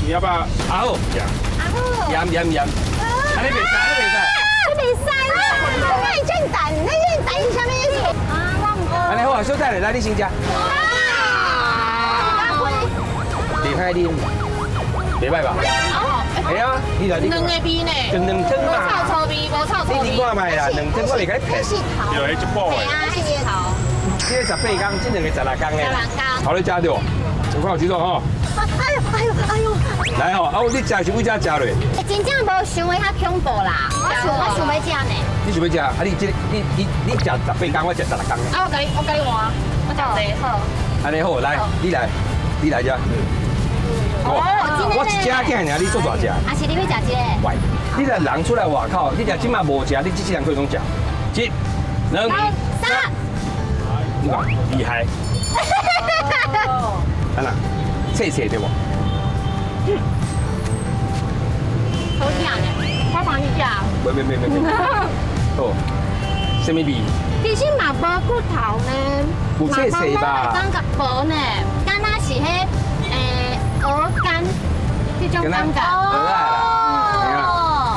你要不要？阿好，阿好，鹽鹽鹽，按呢袂使，按呢袂使。袂使啦，那會正蛋，那正蛋是啥物意思？啊，我毋按呢好啊，小等下，來你先食。袂歹啉，袂歹吧？會啊，你來你。兩個味呢？兩兩湯無嘛。臭醋味，無臭醋味。你啉看覓啦，兩湯我袂共你騙。是頭。有一半係啊，是頭。這個18工，這兩個16工的。 16工。好咧，食著，有看有這種吼。哎呦哎呦哎呦！來吼，啊，你食是欲遮食落？真正無想的遐恐怖啦，我想欲食呢。你想欲食？啊，你這你食十八工，我食十六工。啊，我共你換，我食這好。按呢好，來，你來，你來食。我一隻囝爾，你做大隻。啊是你欲食這個？喂，你若人出來外口，你若這馬無食，你這世人可以攏食。一、兩、三，你看厲害。安怎？脆脆對無？好食呢，我幫你食。袂袂袂袂袂。好，啥物味？其實嘛無骨頭呢，有脆脆吧？感覺無呢，敢若是彼蚵乾彼種感覺。